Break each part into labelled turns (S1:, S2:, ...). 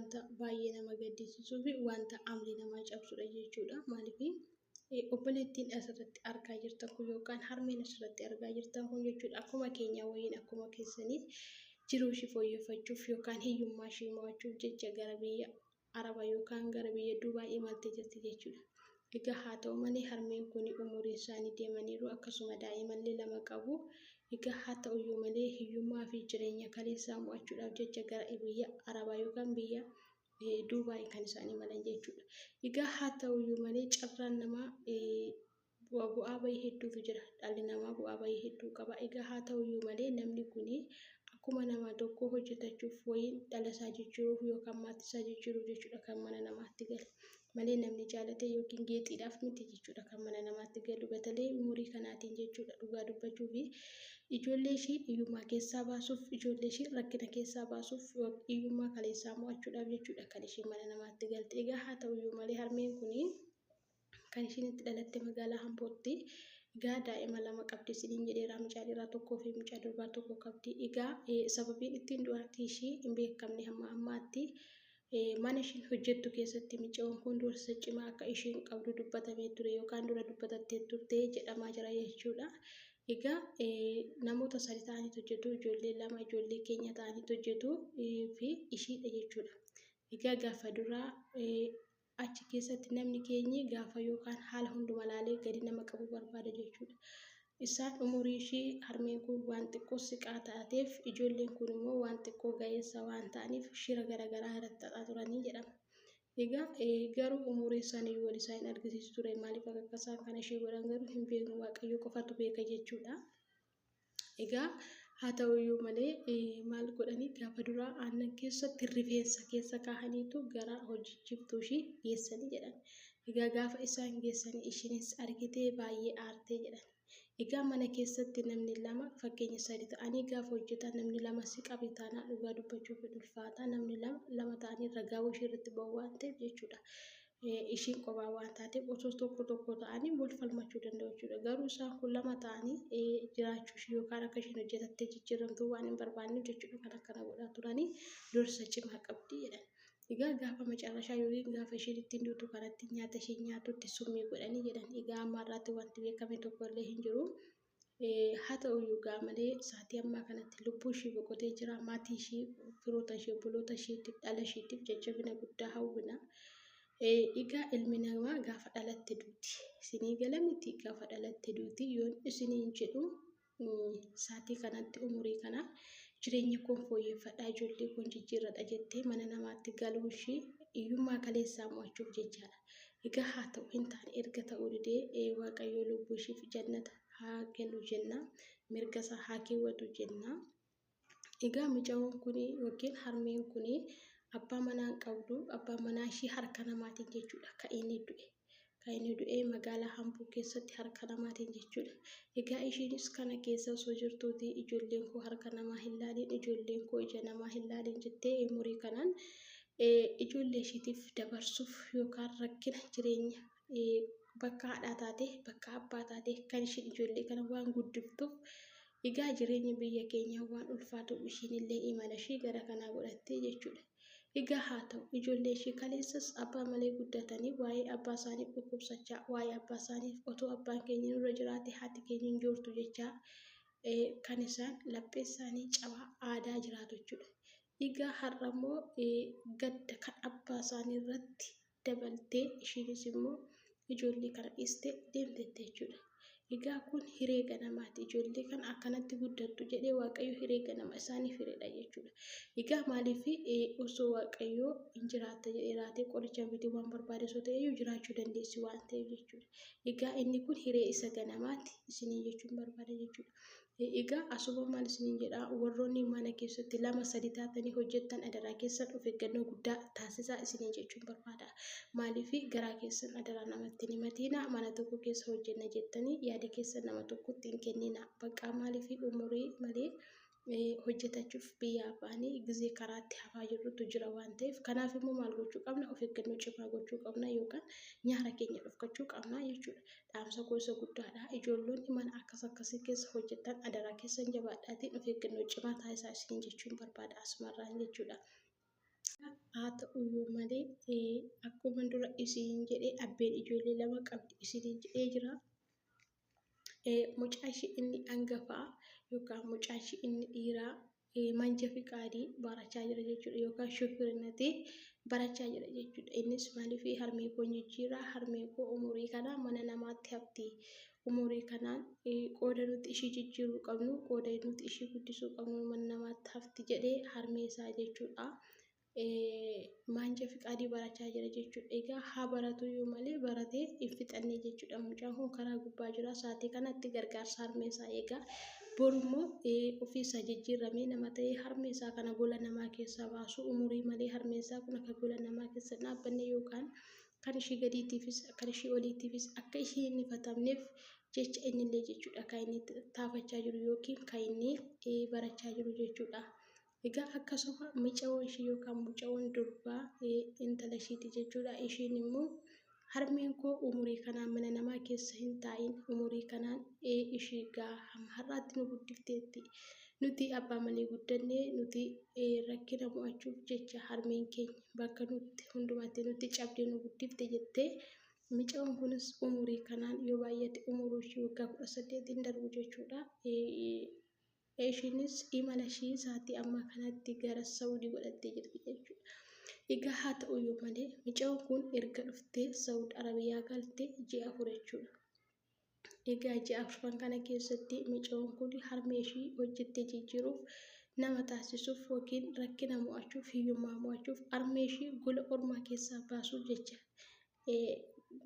S1: wanta baay'ee nama gaddisiisuu fi wanta amli namaa cabsudha jechuudha. Maaliif obboleettiin asirratti argaa jirtan kun yookaan harmeen asirratti argaa jirtan kun jechuudha akkuma keenya wayiin akkuma keessanii jiruu ishii fooyyeffachuuf yookaan hiyyummaa ishii mo'achuuf jecha gara biyya Araba yookaan gara biyya Dubaay imaltee jirti jechuudha. Egaa haa ta'u malee harmeen kun umuriin isaanii deemaniiru akkasuma daa'imallee lama qabu. Egaa haa ta'uyyuu malee hiyyummaa fi jireenya kaleessaa mo'achuudhaaf jecha gara biyya Arabaa yookaan biyya Duubaay kan isaan imalan jechuudha. Egaa haa ta'uyyuu malee carraan namaa bu'aa bahii hedduutu jira. Dhalli namaa bu'aa bahii hedduu qaba. Egaa haa ta'uyyuu malee namni kun akkuma nama tokkoo hojjetachuuf wayiin dhala isaa jijjiiruuf yookaan maatii isaa jijjiiruuf jechuudha kan mana namaatti gale. Malee namni jaalate yookiin geexiidhaaf miti jechuudha kan mana namaatti galu. Batalee umurii kanaatiin jechuudha dhugaa dubbachuu fi ijoollee ishii hiyyummaa keessaa baasuuf ijoollee ishii rakkina keessaa baasuuf hiyyummaa kaleessaa mo'achuudhaaf jechuudha kan ishiin mana namaatti galte. Egaa haa ta'uyyuu malee harmeen kun kan ishiin itti dhalatte magaalaa Ambootti. Egaa daa'ima lama qabdi isiniin jedheera mucaa dhiiraa tokkoo fi mucaa durbaa tokko qabdi. Egaa sababiin ittiin du'aatii ishii hin beekamne hamma ammaatti mana ishiin hojjettu keessatti mucayyoon kun doorsisa cimaa akka ishiin qabdu dubbatamee ture yookaan dura dubbatattee turte jedhamaa jira jechuudha. Egaa namoota sadi ta'aniitu hojjetu ijoollee lama ijoollee keenya ta'aniitu hojjetu fi ishiidha jechuudha. Egaa gaafa duraa achi keessatti namni keenyi gaafa yookaan haala hunduma laalee gadi nama qabu barbaada jechuudha. Isaan umurii ishii harmeen kun waan xiqqoo siqaa taateef ijoolleen kun immoo waan xiqqoo ga'eessa waan ta'aniif shira garaagaraa irratti xaxaa turanii jedhama. Egaa garuu umurii isaanii wal isaa hin argisiisu ture maaliif akka isaan kana ishee godhan garuu hin beeknu waaqayyo qofatu beeka jechuudha. Egaa haa ta'uyyuu malee maal godhanii gaafa duraa aannan keessatti rifeensa keessa kaahaniitu gara hojjechiiftuu ishii geessanii jedhan. Egaa gaafa isaan geessanii ishiinis argitee baay'ee aartee jedhan. Egaa mana keessatti namni lama fakkeenya sadi ta'anii gaafa hojjetan namni lama si qabe taanaan dhugaa dubbachuuf hin ulfaata. Namni lama lama ta'anii ragaa ishii irratti ba'u waan ta'eef jechuudha. Ishiin qophaa waan taateef osoo tokko tokko ta'anii wal falmachuu danda'u jechuudha. Garuu isaan kun lama ta'anii jiraachuu ishii yookaan akka ishiin hojjetattee jijjiiramtuu waan hin barbaanneef jechuudha kan akkana godhaa turanii dursa cimaa qabdi jedhan. Egaa gaafa macarrashaa yookiin gaafa ishiin ittiin duutu kanatti nyaata ishiin nyaatutti summii godhanii jedhan. Egaa amma irraatti wanti beekame tokko illee hin jiru. Haa ta'uyyuu gaa malee sa'aatii ammaa kanatti lubbuu ishii boqotee jira. Maatii ishii, firoota ishii, obboloota ishiitiif, dhala ishiitiif jajjabina guddaa hawwina. Egaa ilmi namaa gaafa dhalatte duuti. Isinii gala miti gaafa dhalatte duuti yoon isiniin jedhu sa'aatii kanatti umurii kana jireenya koon fooyyeffadha ijoollee koon jijjiirradha jettee mana namaatti galuu ishii hiyyummaa kaleessaa mo'achuuf jechaadha. Egaa haa ta'u hin taane erga ta'uu didee Waaqayyo lubbuu ishiif jannata haa kennu jenna. Mirga isaa haa keewwatu jenna. Egaa mucayoon kun yookiin harmeen kun abbaa manaa hin qabdu. Abbaan manaa ishii harka namaatiin jechuudha kan inni du'e. Kan inni du'e magaalaa Hamboo keessatti harka namaatiin jechuudha. Egaa ishiinis kana keessa osoo jirtuuti ijoolleen koo harka namaa hin laaliin, ijoolleen koo ija namaa hin laaliin jettee umurii kanaan ijoollee ishiitiif dabarsuuf yookaan rakkina jireenya bakka haadhaa taate bakka abbaa taate kan ishiin ijoollee kana waan guddiftuuf egaa jireenya biyya keenyaa waan ulfaatuuf ishiin illee imala ishii gara kanaa godhattee jechuudha. Egaa haa ta'u ijoollee ishii kaleessas abbaa malee guddatanii waa'ee abbaa isaaniif dhukkubsachaa waa'ee abbaa isaaniif otoo abbaan keenya nurra jiraate haati keenya hin joortu jechaa kan isaan laphee isaanii cabaa aadaa jiraatu jechuudha. Egaa har'a immoo gadda kan abbaa isaanii irratti dabaltee ishiinis immoo ijoollee kana dhiistee deemteetti jechuudha. Egaa kun hiree ganamaati. Ijoollee kana akkanatti guddattu jedhee Waaqayyo hiree ganama isaaniif hireedha jechuudha. Egaa maaliif osoo Waaqayyo hin jiraatta jedhee raatee qoricha miti waan barbaade osoo ta'e iyyuu jiraachuu dandeessi waan ta'eef jechuudha. Egaa inni kun hiree isa ganamaati isinii jechuun barbaada jechuudha. Egaa asuma maal isiniin jedha warroonni mana keessatti lama sadi taatanii hojjettan adaraa keessan of eeggannoo guddaa taasisaa isiniin jechuun barbaada. Maaliif garaa keessan adaraa namatti hin himatiina mana tokko keessa hojjenna jettanii yaada keessan nama tokkotti hin kennina. Baqqaa maaliif umurii malee hojjetachuuf biyyaa ba'anii gizee karaatti hafaa jirrutu jira waan ta'eef kanaaf immoo maal gochuu qabna of eeggannoo cimaa gochuu qabna yookaan nyaara keenya dhofkachuu qabna jechuudha. Dhaamsa koo isa guddaadha. Ijoollonni mana akkas akkasii keessa hojjettan adaraa keessan jabaadhaatiin of eeggannoo cimaa taasisaa isiniin jechuun barbaada asumarraan jechuudha. Haa ta'uyyuu malee akkuma dura isiniin jedhee abbeen ijoollee lama qabdi isiniin jedhee jira. Mucaa ishee inni hangafaa yookaan mucaa ishee inni dhiiraa manja fiqaadii barachaa jira jechuudha yookaan shufirinatii barachaa jira jechuudha. Innis maaliif harmee koo jijjiiraa harmee koo umurii kana mana namaatti hafti. Umurii kanaan qooda nuti ishii jijjiiruu qabnu qooda nuti ishii guddisuu qabnu mana namaatti hafti jedhee harmee isaa jechuudha. Maanja fiqaadii barachaa jira jechuudha. Egaa haa baratuyyuu malee baratee hin fixanne jechuudha. Mucaan kun karaa gubbaa jira. Sa'aatii kanatti gargaarsa harmee isaa eegaa. Borummoo ofii isaa jijjiiramee nama ta'ee harmee isaa kana gola namaa keessaa baasu umurii malee harmee isaa kun akka gola namaa keessa hin dhaabbanne yookaan kan ishii gadiitiifis kan ishii oliitiifis akka ishii hin ifatamneef jecha innillee jechuudha kan inni taafachaa jiru yookiin kan inni barachaa jiru jechuudha. Egaa akkasuma mucayyoo ishii yookaan mucayyoon durbaa intala ishiiti jechuudha. Ishiin immoo harmeen koo umurii kanaan mana namaa keessa hin taa'in umurii kanaan ishii gaa hamma har'aatti nu guddifteetti. Nuti abbaa malee guddannee nuti rakkina mo'achuuf jecha harmeen keenya bakka nutti hundumatti nutti cabdee nu guddifte jettee mucayyoon kunis umurii kanaan yoo baay'ate umurii ishii waggaa 18 hin darbu jechuudha. Ishiinis imala ishii sa'aatii ammaa kanatti gara Saawudii godhattee jirti jechuudha. Egaa haa ta'uyyuu malee mucayyoon kun erga dhuftee Saawud Arabiyaa galte ji'a 4 jechuudha. Egaa ji'a afran kana keessatti mucayyoon kun harmee ishii hojjettee jijjiiruuf nama taasisuuf yookiin rakkina mo'achuuf hiyyummaa mo'achuuf harmee ishii gola ormaa keessaa baasuuf jecha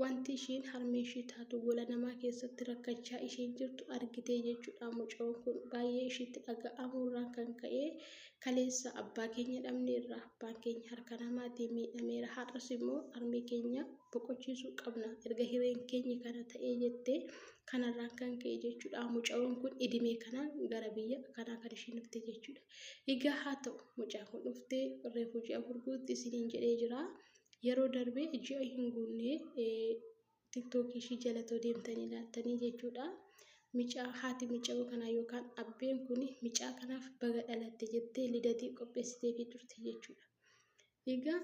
S1: wanti ishiin harmee ishii taatu gola namaa keessatti rakkachaa isheen jirtu argitee jechuudha. Mucayyoon kun baay'ee ishiitti dhaga'amuurraan kan ka'e kaleessa abbaa keenya dhabneerra abbaan keenya harka namaatiin miidhameera har'as immoo harmee keenya boqochiisuu qabna erga hireen keenya kana ta'ee jettee kanarraan kan ka'e jechuudha. Mucayyoon kun idimee kanaan gara biyya kanaa kan ishiin dhufte jechuudha. Egaa haa ta'u mucaan kun dhuftee reefu ji'a 4 guutti isiniin jedhee jira. Yeroo darbe ji'a hin guunne tiktookii ishii jalatoo deemtanii ilaaltanii jechuudha. Micaa haati mucayyoo kanaa yookaan abbeen kun micaa kanaaf baga dhalatte jettee lidatii qopheessiteefii turte jechuudha. Egaa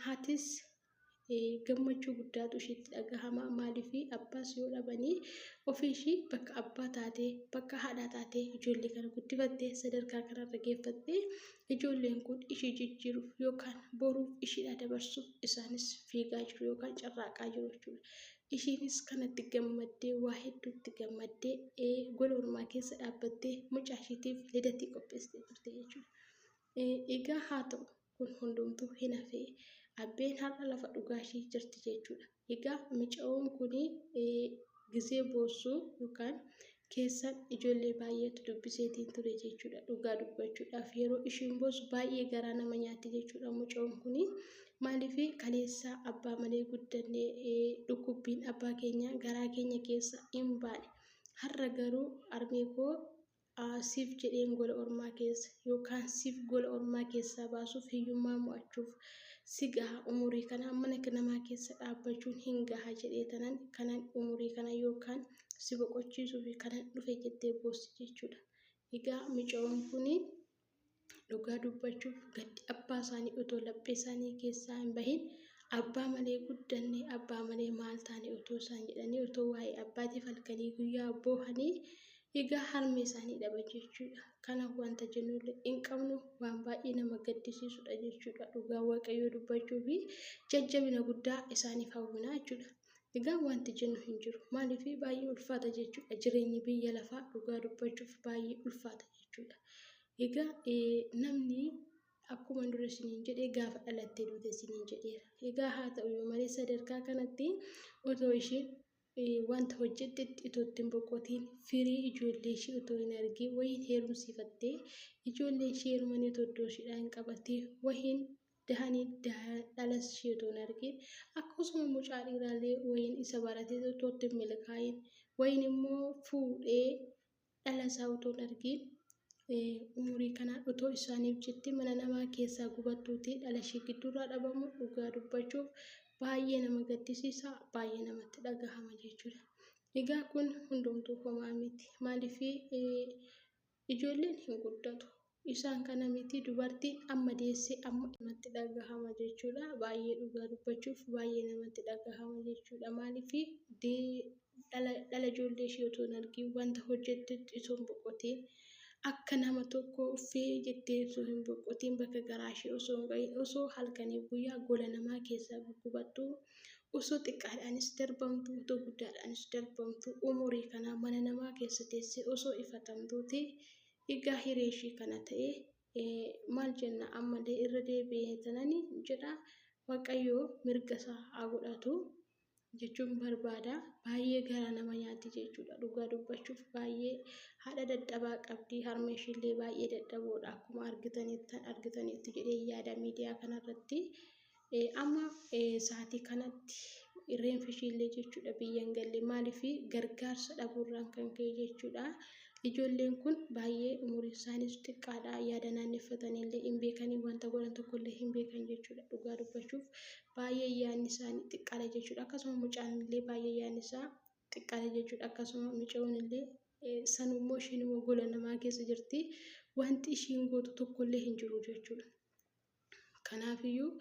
S1: haatis gammachuu guddaatu ishiitti dhagahama. Maaliif abbaas yoo dhabanii ofii ishii bakka abbaa taatee bakka haadhaa taatee ijoollee kana guddifattee sadarkaa kanarra geeffattee ijoolleen kun ishii jijjiiruuf yookaan boruuf ishiidhaa dabarsuuf isaanis fiigaa jiru yookaan carraaqaa jiru jechuudha. Ishiinis kanatti gammaddee waa hedduutti gammaddee gola ormaa keessa dhaabbattee mucaa ishiitiif lidatii qopheessitee turte jechuudha. Egaa haa ta'u kun hundumtuu hin hafee abbeen har'a lafa dhugaa ishii jirti jechuudha. Egaa mucayyoon kun gizee boossuu yookaan keessan ijoollee baay'eetu dubbiseetiin ture jechuudha. Dhugaa dubbachuudhaaf yeroo ishiin boossu baay'ee garaa nama nyaatti jechuudha mucayyoon kun. Maaliif kaleessa abbaa malee guddannee dhukkubbiin abbaa keenya garaa keenya keessa hin baane. Har'a garuu harmee koo siif jedheen gola ormaa keessa yookaan siif gola ormaa keessaa baasuuf hiyyummaa mo'achuuf si gaha umurii kana mana namaa keessa dhaabbachuun hin gaha jedhee tanan kanan umurii kana yookaan si boqochiisuuf kanan dhufe jettee boossi jechuudha. Egaa mucayyoon kun dhugaa dubbachuuf gaddi abbaa isaanii otoo laphee isaanii keessaa hin bahin abbaa malee guddanne abbaa malee maal taane otoo isaan jedhanii otoo waa'ee abbaatiif halkanii guyyaa boohanii egaa harmee isaanii dhaban jechuudha. Kanaaf wanta jennullee hin qabnu waan baay'ee nama gaddisiisudha jechuudha. Dhugaa Waaqayyoo dubbachuu fi jajjabina guddaa isaaniif hawwina jechuudha. Egaa wanti jennu hin jiru. Maaliif baay'ee ulfaata jechuudha. Jireenyi biyya lafaa dhugaa dubbachuuf baay'ee ulfaata jechuudha. Egaa namni akkuma dura isiniin jedhee gaafa dhalattee duute isiniin jedheera. Egaa haa ta'uyyuu malee sadarkaa kanatti otoo ishiin wanta hojjettetti otoo ittiin boqotiin firii ijoollee ishii otoo hin argin wayiin heerumsiifattee ijoollee ishii heerumanii otoo iddoo ishiidhaa hin qabatiin wayiin dahanii dhalas ishii otoo hin argin akkasuma mucaa dhiiraallee wayiin isa baratee otoo ittiin milkaa'in wayiin immoo fuudhee dhala isaa otoo hin argin umurii kanaan otoo isaaniif jettee mana namaa keessaa gubattuuti dhala ishee gidduurraa dhabamu dhugaa dubbachuuf baay'ee nama gaddisiisa baay'ee namatti dhagahama jechuudha. Egaa kun hundumtuu homaa miti. Maaliif ijoolleen hin guddatu. Isaan kana miti dubartiin amma deessee amma namatti dhagahama jechuudha. Baay'ee dhugaa dubbachuuf baay'ee namatti dhagahama jechuudha. Maaliif dhala ijoollee ishee otoo hin argin wanta hojjettetti osoo hin boqotiin akka nama tokko uffee jettee osoo hin boqotiin bakka garaa ishee osoo hin gahin osoo halkanii guyyaa gola namaa keessa guggubattu osoo xiqqaadhaanis darbamtu otoo guddaadhaanis darbamtu umurii kanaa mana namaa keessa teessee osoo ifatamtuuti. Egaa hiree ishii kana ta'e maal jenna ammallee irra deebi'ee tanani jedha Waaqayyoo mirga isaa haa godhatu jechuun barbaada. Baay'ee garaa nama nyaatti jechuudha. Dhugaa dubbachuuf baay'ee haadha dadhabaa qabdi. Harmee ishiillee baay'ee dadhaboodha. Akkuma argitanitti jedhee yaada miidiyaa kanarratti. Amma sa'aatii kanatti reenfi ishiillee jechuudha biyya hin galle maaliif gargaarsa dhabuurraan kan ka'e jechuudha. Ijoolleen kun baay'ee umurii isaaniis xiqqaadha. Yaada naanneffatanillee hin beekanii wanta godhan tokkollee hin beekan jechuudha. Dhugaa dubbachuuf baay'ee yaadni isaanii xiqqaadha jechuudha. Akkasuma mucaan illee baay'ee yaadni isaa xiqqaadha jechuudha. Akkasuma mucaan illee sanummoo ishiin immoo gola namaa keessa jirti. Wanti ishiin gootu tokkollee hin jiru jechuudha. Kanaafiyyuu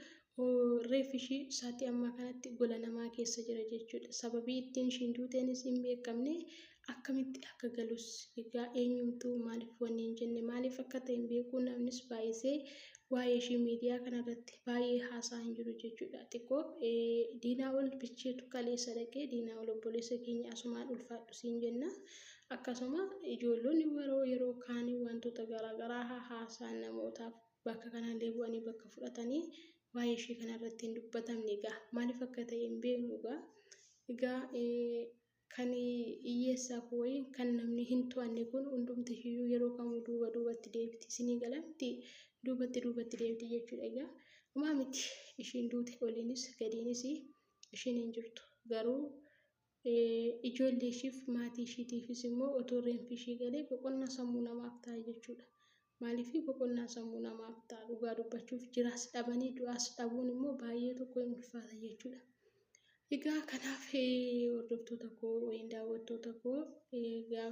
S1: reeffi ishii sa'aatii ammaa kanatti gola namaa keessa jira jechuudha. Sababii ittiin ishiin duuteenis hin beekamne akkamitti akka galus egaa eenyumtuu maaliif wanni hin jenne maaliif akka ta'e hin beeku namnis baay'isee waa'ee ishii miidiyaa kanarratti baay'ee haasaa hin jiru jechuudha. Xiqqoo diinaa ol bicheetu kaleessa dhaqee diinaa ol obboleessa keenya asumaan ulfaadhu siin jenna. Akkasuma ijoollonni yeroo kaanii wantoota garaagaraa haasaan namootaaf bakka kanallee bu'anii bakka fudhatanii waa'ee ishee kanarratti hin dubbatamne egaa maaliif akka ta'e hin beeknu egaa. Egaa kan hiyyeessaaf wayii kan namni hin to'anne kun hundumti iyyuu yeroo kamuu duuba duubatti deebiti isinii galamti duubatti duubatti deebiti jechuudha egaa. Homaa miti ishiin duute oliinis gadiinis ishiin hin jirtu garuu ijoollee ishiif maatii ishiitiifis immoo otoo reenfi ishii galee boqonnaa sammuu namaaf ta'a jechuudha. Maaliif boqonnaa sammuu namaaf ta'a dhugaa dubbachuuf jiraas dhabanii du'aas dhabuun immoo baay'ee tokko hin ulfaata jechuudha. Egaa kanaaf hordoftoota koo waliin daawwattoota koo egaa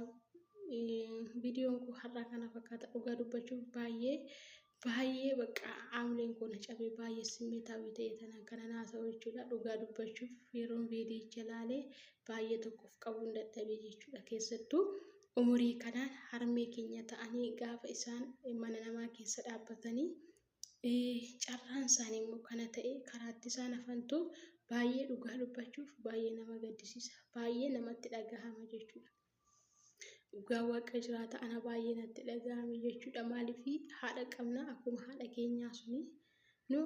S1: viidiyoon koo har'aa kana fakkaata dhugaa dubbachuuf baay'ee baay'ee bakka haamleen koo na cabee baay'ee simmeetaawii ta'e tanaan kana naasa'u jechuudha. Dhugaa dubbachuuf yeroon viidiyicha ilaalee baay'ee tokkoof qabuun dadhabee jechuudha. Keessattuu umurii kanaan harmee keenya ta'anii gaafa isaan mana namaa keessa dhaabbatanii carraan isaanii immoo kana ta'e karaatti isaan hafantu baay'ee dhugaa dubbachuuf baay'ee nama gaddisiisa. Baay'ee namatti dhagahama jechuudha. Dhugaa waaqa jiraata ana baay'ee natti dhagahame jechuudha. Maaliif haadha qabna akkuma haadha keenyaa suni nu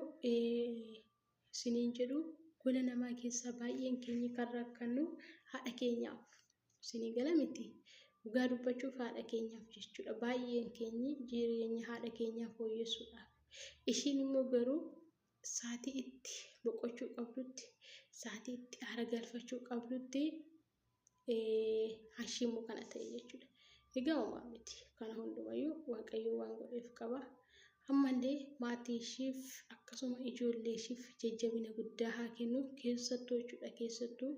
S1: isiniin jedhu gola namaa keessaa baay'een keenya kan rakkannu haadha keenyaaf isinii gala miti. Dhugaa dubbachuuf haadha keenyaaf jechuudha. Baay'een keenyi jireenya haadha keenyaa fooyyessuudhaaf. Ishiin immoo garuu sa'aatii itti boqochuu qabdutti, sa'aatii itti aara galfachuu qabdutti hashiimuu kana ta'e jechuudha. Egaa homaa miti. Kana hundumayyuu Waaqayyo waan godheef qaba. Ammallee maatii ishiif akkasuma ijoollee ishiif jajjabina guddaa haa kennu keessattuu jechuudha. Keessattuu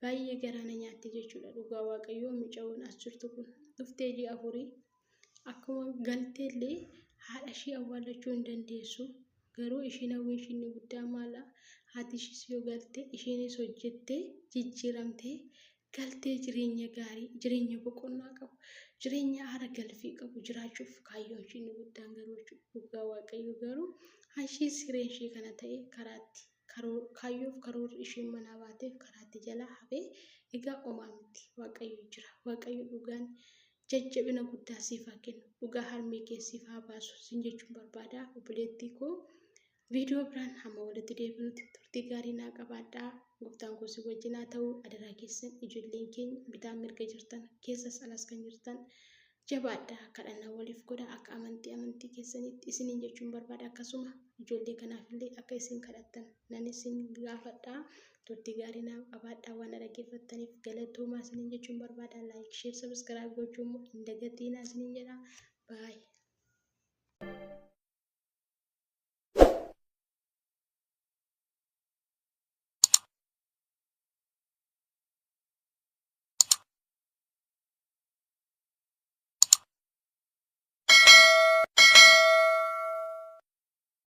S1: baay'ee garaa na nyaatti jechuudha. Dhugaa Waaqayyoo mucayoon as jirtu kun dhuftee ji'a afurii akkuma galteellee haadha ishii awwaallachuu hin dandeessu. Garuu ishiin hawwiin ishii inni guddaan maala? Haati ishiis yoo galte ishiinis hojjettee jijjiiramtee galtee jireenya gaarii, jireenya boqonnaa qabu, jireenya haara galfii qabu jiraachuuf kaayyoon ishii inni guddaan garuu jechuudha. Dhugaa Waaqayyo garuu hashiis hireen ishii kana ta'e karaatti kaayyoof karoorri ishiin manaa baateef karaatti jalaa hafee egaa omaa miti. Waaqayyo jira. Waaqayyo dhugaan jajjabina guddaa siif haa kennu. Dhugaa harmee kee siif haa baasu sin jechuun barbaada. Obboleettii koo viidiyoo biraan hamma walitti deebinutti turtii gaarii naa qabaadhaa. Gooftaan koo si wajjin haa ta'u. Adaraa keessan ijoolleen keenya bitaa mirga jirtan keessas alas kan jirtan jabaadhaa kadhannaa waliif godha akka amantii amantii keessanitti isiniin jechuun barbaada. Akkasuma ijoollee kanaafillee akka isin kadhattan nan isin gaafadha. Turtii gaarii naaf qabaadhaa waan na dhaggeeffattaniif galatoomaa isiniin jechuun barbaada. Like, share, subscribe gochuu immoo hin dagatiinaa isiniin jedha. Baay'ee.